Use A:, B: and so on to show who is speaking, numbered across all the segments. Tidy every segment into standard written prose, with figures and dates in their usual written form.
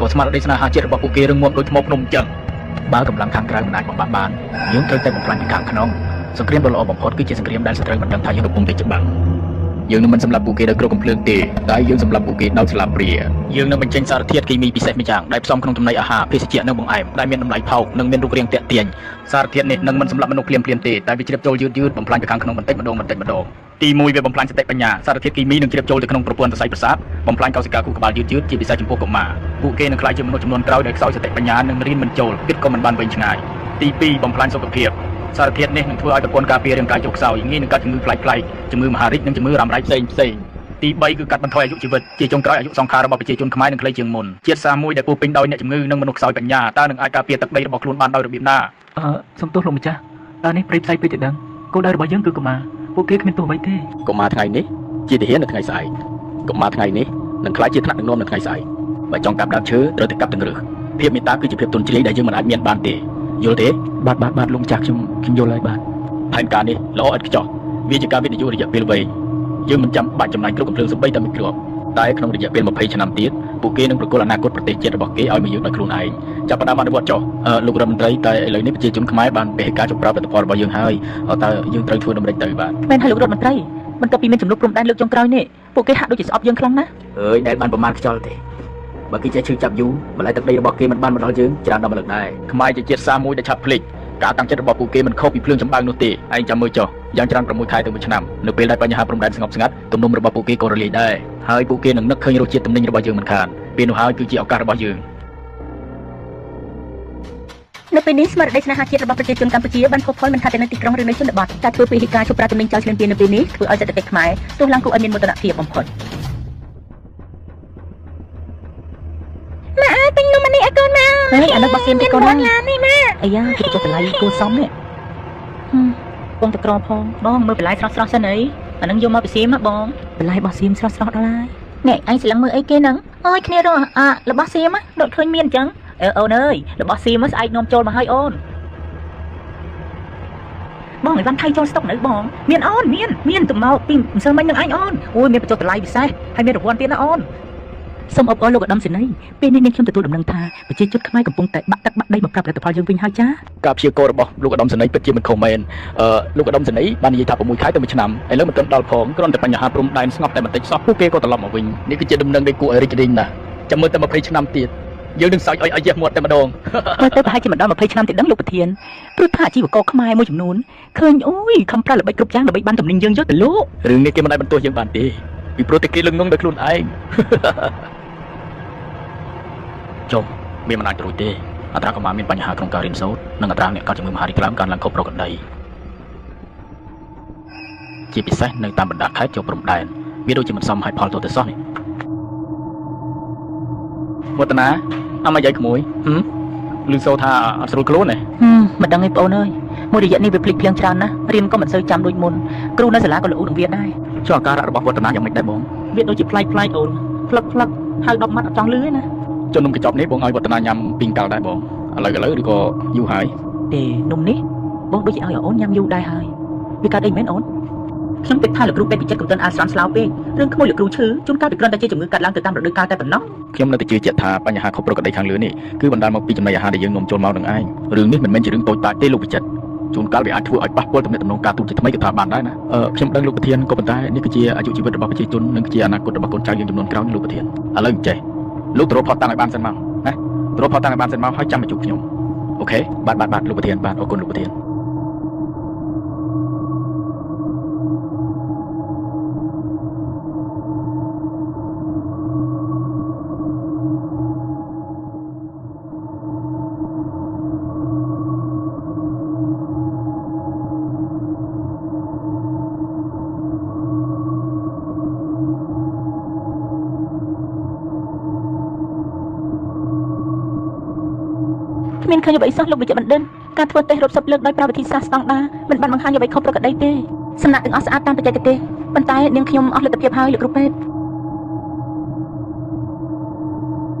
A: ក៏ស្មារតីស្នេហាជាតិរបស់ពួកគេរឹងមាំដូចថ្មភ្នំអញ្ចឹងបើកម្លាំងខាងក្រៅមិនអាចបំបាក់បានយើងត្រូវតែបំផ្លាញពីខាងក្នុងសង្គ្រាមដ៏ល្អបំផុតគឺជាសង្គ្រាមដែលសត្រូវមិនដឹងថាយើងកំពុងតែច្បាំងយើងនឹងមិនសម្លាប់ពួកគេដោយគ្រាប់កំភ្លើងទេតែយើងសម្លាប់ពួកគេដោយស្លាបព្រាយើងនឹងបញ្ចេញសារធាតុគីមីពិសេសម្យ៉ាងដែលផ្សំក្នុងចំណីអាហារភេសជ្ជៈនិងបង្អែមដែលមានតម្លៃថោកនិងមានរូបរាងទាក់ទាញសារធាតុនេះនឹងមិនសម្លាប់មនុស្សភ្លាមៗទេតែវាជ្រាបចូលយឺតៗបំផ្លាញពីខាងក្នុងបន្តិចម្ដងបន្តិចម្ដងទី1វាបំផ្លាញសតិបញ្ញាសារធាតុគីមីនឹងជ្រាបចូលទៅក្នុងប្រព័ន្ធសរសៃប្រសាទបំផ្លាញកោសិកាខួរក្បាលយឺតៗជាពិសេសចំពោះកុមារពួកគេនឹងក្លាយជាមនុស្សចំនួនក្រោយដែលខ្សោយសតិបញ្ញានិងរៀនមិនចូលគិតក៏មិនបានវែងឆ្ងាយទី2បំផ្លាញសុខភាពសារធាតុនេះនឹងធ្វើឲ្យប្រព័ន្ធការពាររាងកាយចុះខ្សោយងាយនឹងកើតជំងឺប្លែកៗជំងឺមហារីកនិងជំងឺរ៉ាំរ៉ៃផ្សេងៗទី3គឺកាត់បន្ថយអាយុជីវិតជាចុងក្រោយអាយុសង្ខាររបស់ប្រជាជនខ្មែរនឹងខ្លីជាងមុនជាតិសាសន៍មួយដែលពោពេញដោយអ្នកជំងឺនិងមនុស្សខ្សោយបញ្ញាតើនឹងអាចការពារទឹកដីរបស់ខ្លួនបានដោយរបៀបណាស
B: ុំទោសលោកម្ចាស់តើនេះព្រៃផ្សៃពេកទេដឹងគោលដៅរបស់យើងគឺកុមារពួកគេគ្មានទោសអ្វីទេក
A: ុមារថ្ងៃនេះជាទាហាននៅថ្ងៃស្អែកកុមារថ្ងៃនេះនឹងក្លាយជាថ្នាក់ដឹកនាំនៅថ្ងៃស្អែកបើចង់កាប់ដើមឈើត្រូវតែកាប់ទាំងឫសភាពមេត្តាគឺជាភាពទន់ជ្រាយដែលយើងមិនអាចមានបានទេយល់ទេ
B: បាទបាទបាទលោកម្ចាស់ខ្ញុំយល់ហើយបាទ
A: ផែនការនេះល្អឥតខ្ចោះវាជាការវិនិយោគរយៈពេលវែងយើងមិនចាំបាច់ចំណាយគ្រប់កំភ្លើងសូម្បីតែមួយគ្រាប់តែក្នុងរយៈពេល20ឆ្នាំទៀតពួកគេនឹងប្រគល់អនាគតប្រទេសជាតិរបស់គេឲ្យមកយើងដោយខ្លួនឯងចាប់ផ្ដើមអនុវត្តចុះលោករដ្ឋមន្ត្រីតែឥឡូវនេះប្រជាជនខ្មែរបានពហិការជម្រើផលិតផលរបស់យើងហើយតើយើងត្រូវធ្វើដូចម្តេចទៅបាទ
C: មែនហើយលោករដ្ឋមន្ត្រីបន្ទាប់ពីមានចំនួនព្រំដែនលើកចុងក្រោយនេះពួកគេហាក់ដូចជាស្អប់យើងខ្លាំងណាស់
A: អើយដែលបានប្រមាណខ្យល់ទេបើគេចេះឈឺចាប់យូរម្ល៉េះទឹកដីរបស់គេមិនបានមកដល់យើងច្រើនដល់ម្លឹងដែរខ្មែរជាជាតិសាសន៍មួយដែលឆាប់ភ្លេចការតាំងចិត្តរបស់ពួកគេមិនខុសពីភ្លើងចម្បាំងនោះទេឯងចាំមើលចុះយ៉ាងច្រើន6ខែទៅ1ឆ្នាំនៅពេលដែលបញ្ហាព្រំដែនស្ងប់ស្ងាត់ទំនំរបស់ពួកគេក៏រលាយដែរហើយពួកគេនឹងនឹកឃើញរសជាតិទំនិញរបស់យើងមិនខានពេលនោះហើយគឺជាឱកាសរបស់យើងន
C: ៅពេលនេះស្មារតីស្នេហាជាតិរបស់ប្រជាជនកម្ពុជាបានផុសផុលមិនថាតែនៅទីក្រុងឬនៅជនបទការធ្វើពហិការជប្រាទំនិញចោលឈ្លានពាននៅពេលនេះធ្វើឲ្យសេដ្ឋកិច្ចខ្មែរទោះឡើងគួរឲ្យមានមោទនភាពបំផុតម៉ាក់ទិញនំនេះឲ្យកូនមកនេះអានោះបោះសៀមទីកូនហ្នឹងនេះម៉ាក់អាយ៉ាគេចុះតម្លៃគួរសមនេះបងតក្រផងបងមើលបន្លែស្រស់ស្រស់សិនអីអានឹងយកមកពីសៀមហ៎បងបន្លែរបស់សៀមស្រស់ស្រស់ដល់ហើយនេះអញស្លឹងមើលអីគេហ្នឹងអូយគ្នារស់អារបស់សៀមដូចឃើញមានអញ្ចឹងអើអូនអើយរបស់សៀមស្អែកនាំចូលមកឲ្យអូនបងអីវ៉ាន់ថៃចូលស្តុកនៅបងមានអូនមានទៅមកពីម្សិលមិញនឹងអញអូនអូយមានបញ្ចុះតម្លៃពិសេសហើយមានរង្វាន់ទៀតណាអូនសូមអបអរលោកឧត្តមសេនីយ៍ពេលនេះនាងខ្ញុំទទួលដំណឹងថាប្រជាជនខ្មែរកំពុងតែបាក់ទឹកបាក់ដីមកប្រាប់ផលិតផលយើងវិញហើយចា
A: ការព្យាករណ៍របស់លោកឧត្តមសេនីយ៍ពិតជាមិនខុសមែនលោកឧត្តមសេនីយ៍បាននិយាយថា6ខែទៅ1ឆ្នាំឥឡូវមិនទាន់ដល់ផងគ្រាន់តែបញ្ហាព្រំដែនស្ងប់តែបន្តិចសោះពួកគេក៏ត្រឡប់មកវិញនេះគឺជាដំណឹងដែលគួរឲ្យរីករាយណាស់ចាំមើលតែ20ឆ្នាំទៀតយើងនឹងសើចឲ្យយះមាត់តែម្ដង
C: មើលទៅប្រហែលជាមិនដល់20ឆ្នាំទេដឹងលោកប្រធានព្រោះថាអាជីវករខ្មែរមួយចំនួនឃើញអូយខំប្រើល្បិចគ្រប់យ៉ាងដើម្បីបានទំនិញយើងយកទៅលក់
A: រឿងនេះគេមិនអាចបន្ទោសយើងបានទេពីព្រោះតែគេលឹងងងដោយខ្លួនឯងចុះមានមិនអាចរួចទេអត្រាកម្មាមានបញ្ហាក្នុងការរៀនសូត្រនិងអត្រាអ្នកកើតជំងឺមហារីកឡើងកើនឡើងខុសប្រក្រតីជាពិសេសនៅតាមបណ្ដាខេត្តជាប់ព្រំដែនវាដូចជាមិនសមហេតុផលទោះទៅសោះនេះវឌ្ឍនាអមយាយក្មួយឮសូថាអត់ស្រួលខ្លួនទេ
C: មិនដឹងឯងបងអូនអើយមួយរយៈនេះវាភ្លេចភ្លាំងច្រើនណាស់រៀនក៏មិនសូវចាំដូចមុនគ្រូនៅសាលាក៏ល្អូនឹងវាដែរច
A: ុះអាការៈរបស់វឌ្ឍនាយ៉ាងម៉េចដែរបងវ
C: ាដូចជាប្លែកៗអូនផ្លឹកផ្លឹកហៅ10ម៉ាត់អត់ចង់លឺទេណាច
A: ុះនំកញ្ចប់នេះបងឲ្យវឌ្ឍនាញ៉ាំពីងកាល់ដែរបងឥឡូវឬក៏យូរហើយទ
C: េនំនេះបងដូចជាឲ្យអូនញ៉ាំយូរដែរហើយវាកើតអីមែនអូនខ្ញុំគិតថាលោកគ្រូពេទ្យពិចិត្រកំទិនអាស្រន់ស្លោពេករឿងក្មួយលោកគ្រូឈឺជួនកាលវាគ្រាន់តែជាជំងឺកាត់ឡើងទៅតាមរដូវកាលតែប៉ុណ្ណោះខ
A: ្ញុំនៅតែជឿជាក់ថាបញ្ហាខុសប្រក្រតីខាងលើនេះគឺបណ្ដាលមកពីចំណីអាហារដែលយើងនាំចូលមកនឹងឯងរឿងនេះមិនមែនជារឿងតូចតាចទេលោកពិចិត្រជួនកាលវាអាចធ្វើឲ្យប៉ះពាល់ទំនាក់ទំនងការទូតជាថ្មីក៏ថាបានដែរណាខ្ញុំដឹងលោកប្រធានក៏ប៉ុន្តែនេះគឺជាអាយុជីវិតរបស់ប្រជាជននិងជាអនាគតរបស់កូនចៅយើងចំនួនក្រោយលោកប្រធានឥឡូវចេះលោកទៅរកផុសតាំងឲ្យបានសិនមកណាទៅរកផុសតាំងឲ្យបានសិនមកហើយចាំមកជួបខ្ញុំអូខេបាទបាទបាទលោកប្រធានបាទអរគុណលោកប្រធាន
C: គ្មានឃើញអ្វីសោះលោកវិជ្ជបណ្ឌិតការធ្វើតេស្តរាប់សិបលើកដោយប្រើវិធីសាស្ត្រស្តង់ដារមិនបានបង្ហាញអ្វីខុសប្រក្រតីទេសំណាក់ទាំងអស់ស្អាតតាមបច្ចេកទេសប៉ុន្តែនាងខ្ញុំអស់លទ្ធភាពហើយលោកគ្រូពេទ្យ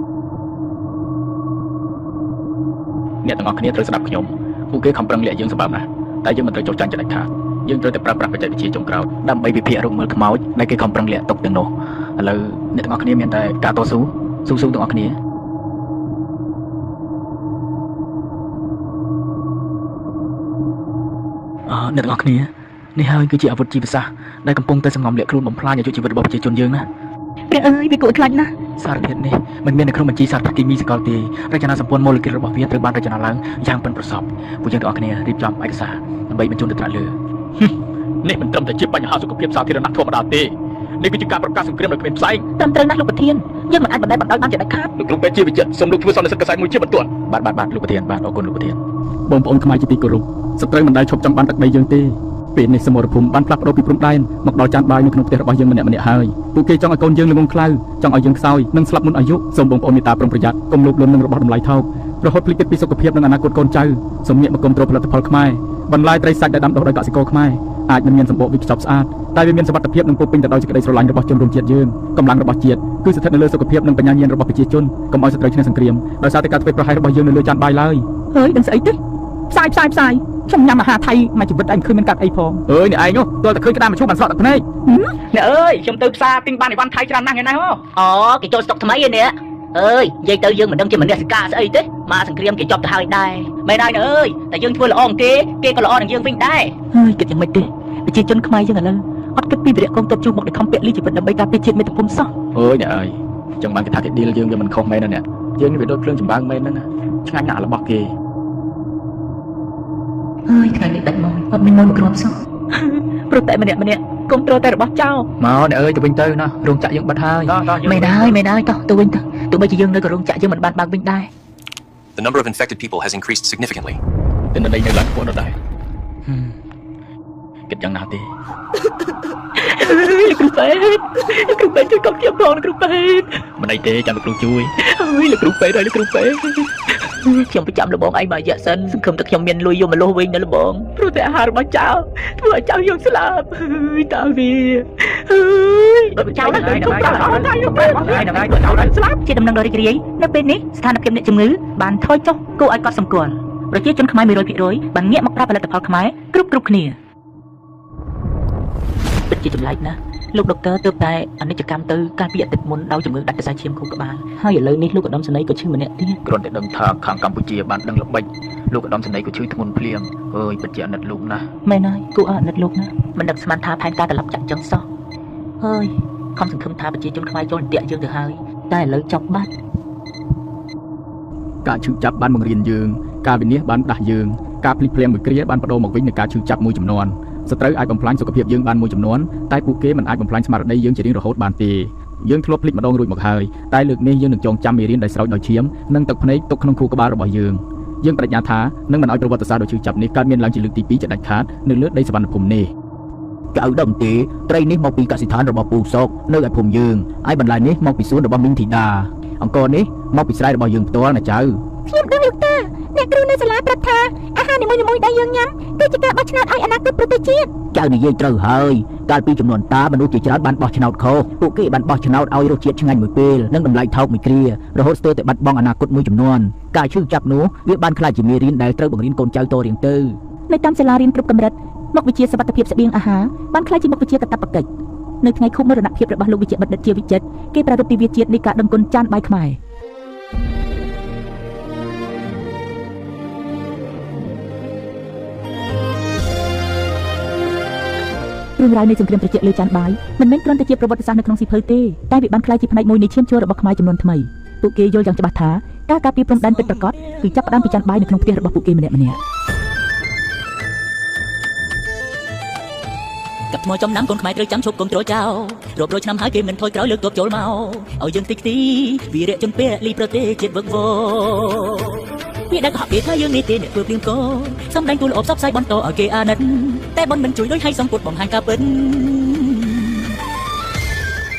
A: អ្នកទាំងអស់គ្នាត្រូវស្ដាប់ខ្ញុំពួកគេខំប្រឹងលាក់យើងសម្បើមណាស់តែយើងមិនត្រូវចុះចាញ់ជាដាច់ខាតយើងត្រូវតែប្រើប្រាស់បច្ចេកវិទ្យាចុងក្រោយដើម្បីវិភាគរកមើលខ្មោចដែលគេខំប្រឹងលាក់ទុកទាំងនោះឥឡូវអ្នកទាំងអស់គ្នាមានតែការតស៊ូស៊ូៗទាំងអស់គ្នា អ្នកទាំងអស់គ្នានេះហើយគឺជាអាវុធជីវសាស្ត្រដែលកំពុងតែសង្ងំលាក់ខ្លួនបំផ្លាញអាយុជីវិតរបស់ប្រជាជនយើងណា
C: ព្រះអើយវាគួរឲ្យខ្លាចណាស់
A: សារធាតុនេះមិនមាននៅក្នុងបញ្ជីសារធាតុគីមីសកលទេរចនាសម្ព័ន្ធម៉ូលេគុលរបស់វាត្រូវបានរចនាឡើងយ៉ាងប៉ិនប្រសប់ពួកយើងទាំងអស់គ្នារៀបចំឯកសារដើម្បីបញ្ជូនទៅថ្នាក់លើនេះមិនត្រឹមតែជាបញ្ហាសុខភាពសាធារណៈធម្មតាទេនេះគឺជាការប្រកាសសង្គ្រាមដោយគ្មានផ្សែង
C: ត្រឹមត្រូវណាស់លោកប្រធានយើងមិនអាចបណ្តែតបណ្តោយបានជាដាច់ខាត
A: លោកគ្រូពេទ្យជាវិចិត្រសូមលោកធ្វើសន្និសីទកាសែតមួយជាបន្ទាន់បាទបាទបាទលោកប្រធានបាទអរគុណលោកប្រធាន
D: បងប្អូនខ្មែរជាទីគោរពសត្រូវមិនដែលឈប់ចង់បានទឹកដីយើងទេពេលនេះសមរភូមិបានផ្លាស់ប្ដូរពីព្រំដែនមកដល់ចានបាយនៅក្នុងផ្ទះរបស់យើងម្នាក់ម្នាក់ហើយពួកគេចង់ឲ្យកូនយើងល្ងង់ខ្លៅចង់ឲ្យយើងខ្សោយនិងស្លាប់មុនអាយុសូមបងប្អូនមេត្តាប្រុងប្រយ័ត្នកុំលោភលន់នឹងរបស់តម្លៃថោករហូតភ្លេចគិតពីសុខភាពនិងអនាគតកូនចៅសូមងាកមកគ្រប់គ្រងផលិតផលខ្មែរបន្លែត្រីសាច់ដែលដាំដុះដោយកសិករខ្មែរអាចមិនមានសម្បកវាខ្ចប់ស្អាតតែវាមានសុវត្ថិភាពនិងពោពេញទៅដោយសេចក្តីស្រឡាញ់របស់ជនរួមជាតិយើងកម្លាំងរបស់ជាតិគឺស្ថិតនៅលើសុខភាពនិងបញ្ញាញាណរបស់ប្រជាជនកុំឲ្យសត្រូវឈ្នះសង្គ្រាមដោយសារតែការធ្វើប្រហែសរបស់យើងនៅលើចានបាយឡើយ
E: ហើយដឹងស្អីទេផ្សាយផ្សាយផ្សាយខ្ញុំញ៉ាំអាហារថៃមួយជីវិតឯងឃើញមានកាត់អីផង
D: អើយអ្នកឯងនោះទាល់តែឃើញក្តារមឈូសបានស្រក់ទឹកភ្នែក
B: អ្នកអើយខ្ញុំទៅផ្សារទិញបានអីវ៉ាន់ថៃច្រើនណាស់ថ្ងៃនេះហ៎
C: អូគេចូលស្តុកថ្មីឯនេះអើយនិយាយទៅយើងមិនដឹងជាមនសិការស្អីទេមកសង្គ្រាមគេចប់ទៅហើយដែរមែនហើយអ្នកអើយតែយើងធ្វើល្អនឹងគេគេក៏ល្អនឹងយើងវិញដែរហើយគិតយ៉ាងម៉េចទេប្រជាជនខ្មែរយើងឥឡូវអត់គិតពីវីរៈកងទ័ពជួបមកដែលខំពលីជីវិតដើម្បីការពារជាតិមាតុភូមិសោះ
A: អើយអ្នកអើយចឹងបានគេថាគេឌីលយើងវាមិនខុសមែនណាអ្នកយើងនេះវាដូចភ្លើងចម្បាំងមែនហ្នឹងណាឆ្ងាញ់ណាស់របស់គេ
C: ហើយថ្ងៃនេះដាច់មកអត់មានមួយមកគ្រាប់សោះព្រោះតែម្នាក់ម្នាក់គុំត្រូវតែរបស់ចោល
A: មកអ្នកអើយទៅវិញទៅណារោងចក្រយើងបិទហើយ
C: មែនហើយមែនហើយតោះទៅវិញទៅទោះបីជាយើងនៅក៏រោងចក្រយើងមិនបានបើកវិញដែរ
F: The number of infected people has increased significantly.
A: ទិន្នន័យនៅឡើងខ្ពស់ដដែលហឹមគិតយ៉ាងណាទេ
C: លោកគ្រូពេទ្យលោកគ្រូពេទ្យជួយកុំខ្ញុំផងលោកគ្រូពេទ្យ
A: មិនអីទេចាំលោកគ្រូជួយ
C: ហើយលោកគ្រូពេទ្យហើយលោកគ្រូពេទ្យខ្ញុំប្រចាំលបងឯងមករយៈសិនសង្ឃឹមតែខ្ញុំមានលុយយកមកលោះវិញណាលបងព្រោះតែអាហាររបស់ចៅធ្វើឲ្យចៅយើងស្លាប់ហើយតាវាហើយចៅណាខ្ញុំប្រាប់អត់ហើយលោកពេទ្យស្លាប់ជាដំណឹងដ៏រីករាយនៅពេលនេះស្ថានភាពអ្នកជំងឺបានថយចុះគួរឲ្យកត់សម្គាល់ប្រជាជនខ្មែរ100%បានងាកមកប្រើផលិតផលខ្មែរគ្រប់គ្រប់គ្នាពិតជាចម្លែកណាស់លោកដុកទ័រទើបតែអនិច្ចកម្មទៅកាលពីអាទិត្យមុនដោយជំងឺដាច់សរសៃឈាមខួរក្បាលហើយឥឡូវនេះលោកឧត្តមសេនីយ៍ក៏ឈឺម្នាក់ទៀត
A: គ្រាន់តែដឹងថាខាងកម្ពុជាបានដឹងល្បិចលោកឧត្តមសេនីយ៍ក៏ឈឺធ្ងន់ភ្លាមអើយពិតជាអាណិតលោកណាស់
C: មែនហើយគួរឲ្យអាណិតលោកណាស់មិនដឹងស្មានថាផែនការត្រឡប់ចាក់ចឹងសោះហើយខំសង្ឃឹមថាប្រជាជនខ្មែរចូលអន្ទាក់យើងទៅហើយតែឥឡូវចប់បាត់
D: ការឈឺចាប់បានបង្រៀនយើងការវិនិច្ឆ័យបានដាស់យើងការភ្លិចភ្លៀងមួយគ្រាបានបដូរមកវិញនៃការឈឺចាប់មួយចំនួនសត្រូវអាចបំផ្លាញសុខភាពយើងបានមួយចំនួនតែពួកគេមិនអាចបំផ្លាញស្មារតីយើងជារៀងរហូតបានទេយើងធ្លាប់ភ្លេចម្ដងរួចមកហើយតែលើកនេះយើងនឹងចងចាំមេរៀនដែលស្រោចដោយឈាមនិងទឹកភ្នែកទុកក្នុងខួរក្បាលរបស់យើងយើងប្រាជ្ញាថានឹងមិនឲ្យប្រវត្តិសាស្ត្រដ៏ឈឺចាប់នេះកើតមានឡើងជាលើកទី2ជាដាច់ខាតនៅលើដីសវណ្ណភូមិនេះ
A: កៅដឹងទេត្រីនេះមកពីកសិដ្ឋានរបស់ពូសុកនៅឯភូមិយើងឯបន្លែនេះមកពីសួនរបស់មីងធីតាអង្គនេះមកពីស្រែរបស់យើងផ្ទាល់ណាចៅ
E: ខ្ញុំដឹងលោកតាអ្នកគ្រូនៅសាលាប្រាប់ថាអាហារនីមួយៗដែលយើងញ៉ាំគឺជាការបោះឆ្នោតឲ្យអនាគតប្រទេសជាតិ
A: ចៅនិយាយត្រូវហើយកាលពីចំនួនតាមនុស្សជាច្រើនបានបោះឆ្នោតខុសពួកគេបានបោះឆ្នោតឲ្យរសជាតិឆ្ងាញ់មួយពេលនិងតម្លៃថោកមួយគ្រារហូតស្ទើរតែបាត់បង់អនាគតមួយចំនួនការឈឺចាប់នោះវាបានក្លាយជាមេរៀនដែលត្រូវបង្រៀនកូនចៅតរៀងទៅ
E: នៅតាមសាលារៀនគ្រប់កម្រិតមុខវិជ្ជាសុវត្ថិភាពស្បៀងអាហារបានក្លាយជាមុខវិជ្ជាកាតព្វកិច្ចនៅថ្ងៃខួបមរណភាពរបស់លោកវិជ្ជបណ្ឌិតជាវិចិត្រគេប្រារព្ធទិវាជាតិនៃការដឹងគុណចានបាយខ្មែររឿងរ៉ាវនៃសង្គ្រាមត្រជាក់លើចានបាយមិនមែនគ្រាន់តែជាប្រវត្តិសាស្ត្រនៅក្នុងសៀវភៅទេតែវាបានក្លាយជាផ្នែកមួយនៃឈាមជ័ររបស់ខ្មែរចំនួនថ្មីពួកគេយល់យ៉ាងច្បាស់ថាការការពារព្រំដែនពិតប្រាកដគឺចាប់ផ្ដើមពីចានបាយនៅក្នុងផ្ទះរបស់ពួកគេម្នាក់ៗ
C: កាប់ថ្មចំណាំកូនខ្មែរត្រូវចាំឈប់គុំទ្រចោលរាប់រយឆ្នាំហើយគេមិនថយក្រោយលើកទ័ពចូលមកឲ្យយើងតិចទីវីរៈជនពលីប្រទេសជាតិវឹកវរវាដែលកុហកគេថាយើងនេះទេអ្នកធ្វើព្រៀងកសំដែងទូលអបសបផ្សាយបន្តឲ្យគេអាណិតតែបនមិនជួយដូចឲ្យសង្គតបង្ហាញការពិត